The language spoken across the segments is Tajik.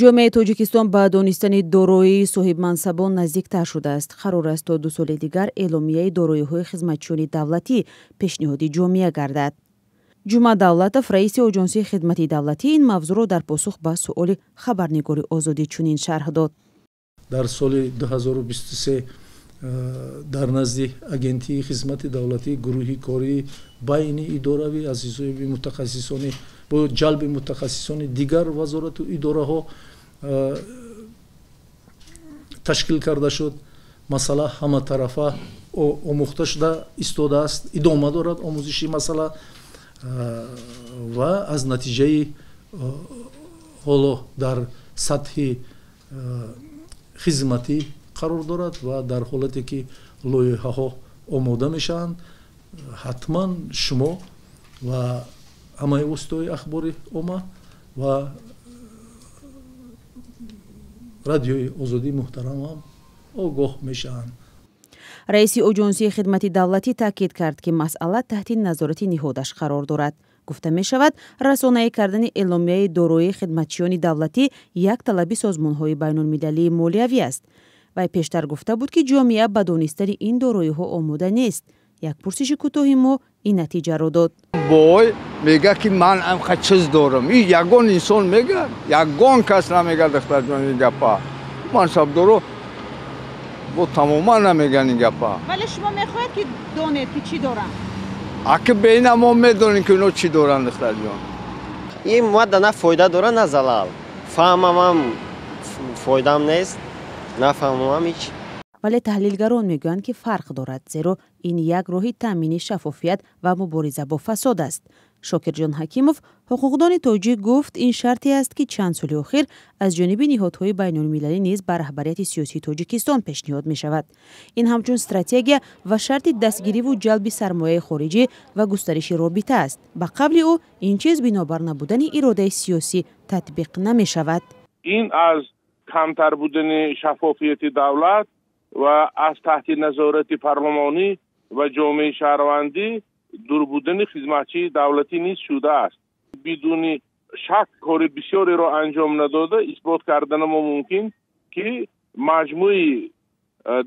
Ҷомеаи Тоҷикистон ба донистани дороии соҳибмансабон наздиктар шудааст. Қарор аст, то 2 соли дигар эъломияи дороиҳои хизматчиёни давлатӣ пешниҳоди ҷомеа гардад. Ҷума Давлатов, раиси Оҷонсии хидмати давлатӣ, ин мавзӯъро дар посух ба суоли хабарнигори «Озодӣ» чунин шарҳ дод. Дар соли 2023 дар назди Агентии хизмати давлатӣ гурӯҳи кории байни идоравӣ аз ҳисоби мутахассисони, бо ҷалби мутахассисони дигар вазорату идораҳо ташкил карда шуд. Масъала ҳаматарафа омӯхта шуда истодааст, идома дорад омӯзиши масъала ва аз натиҷаи ҳоло дар сатҳи хизматӣ қарор дорад ва дар ҳолате ки лоиҳаҳо омода мешаванд, ҳатман шумо ва ҳамаи воситаҳои ахбори омма ва Радиои Озодии муҳтарам ҳам огоҳ мешаванд. Раиси Оҷонсии хидмати давлатӣ таъкид кард, ки масъала таҳти назорати ниҳодаш қарор дорад. Гуфта мешавад, расонаӣ кардани эъломияи дороии хидматчиёни давлатӣ як талаби созмонҳои байнулмилалии молиявӣ аст. Вай пештар гуфта буд, ки ҷомеа ба донистани ин дороиҳо омода нест. Як пурсиши кӯтоҳи мо ин натиҷаро дод. Бой мега, ки ман амха чиз дорам. И ягон инсон мега, ягон кас намега, духтарҷон, ин гапа. Мансабдоро бо тамоман намеган ин гапа. Вале шумо мехоҳед, ки донед, ки чӣ доранд? Аки беина мо медонем, ки ино чӣ доранд, духтарҷон. Ин модда на фоида дорад, на залал. Фаҳмамам, фоидам нест, нафаҳмамам, ҳеч. Вале таҳлилгарон мегӯянд, ки фарқ дорад, зеро ин як роҳи таъмини шаффофият ва мубориза бо фасод аст. Шокирҷон Ҳакимов, ҳуқуқдони тоҷик, гуфт, ин шарте аст, ки чанд соли охир аз ҷониби ниҳодҳои байнулмилалӣ низ ба раҳбарияти сиёсии Тоҷикистон пешниҳод мешавад. Ин ҳамчун стратегия ва шарти дастгириву ҷалби сармояи хориҷӣ ва густариши робита аст. Ба қавли ӯ, ин чиз бинобар набудани иродаи сиёсӣ татбиқ намешавад. Ин аз камтар будани шаффофияти давлат ва аз таҳти назорати парлумонӣ ва ҷомеаи шаҳрвандӣ дур будани хизматчии давлатӣ низ шудааст. Бидуни шак, кори бисёреро анҷом надода исбот кардана мо мумкин, ки маҷмӯи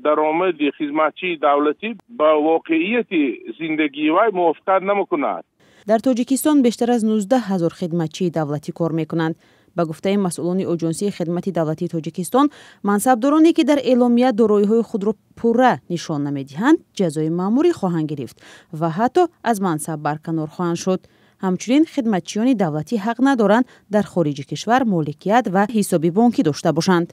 даромади хизматчии давлатӣ ба воқеияти зиндагии вай мувофиқат намекунад. Дар Тоҷикистон бештар аз 19 ҳазор хидматчии давлатӣ кор мекунанд. Ба гуфтаи масъулони Оҷонсии хидмати давлатии Тоҷикистон, мансабдороне, ки дар эъломия дороиҳои худро пурра нишон намедиҳанд, ҷазои маъмурӣ хоҳанд гирифт ва ҳатто аз мансаб барканор хоҳанд шуд. Ҳамчунин хидматчиёни давлатӣ ҳақ надоранд дар хориҷи кишвар моликият ва ҳисоби бонкӣ дошта бошанд.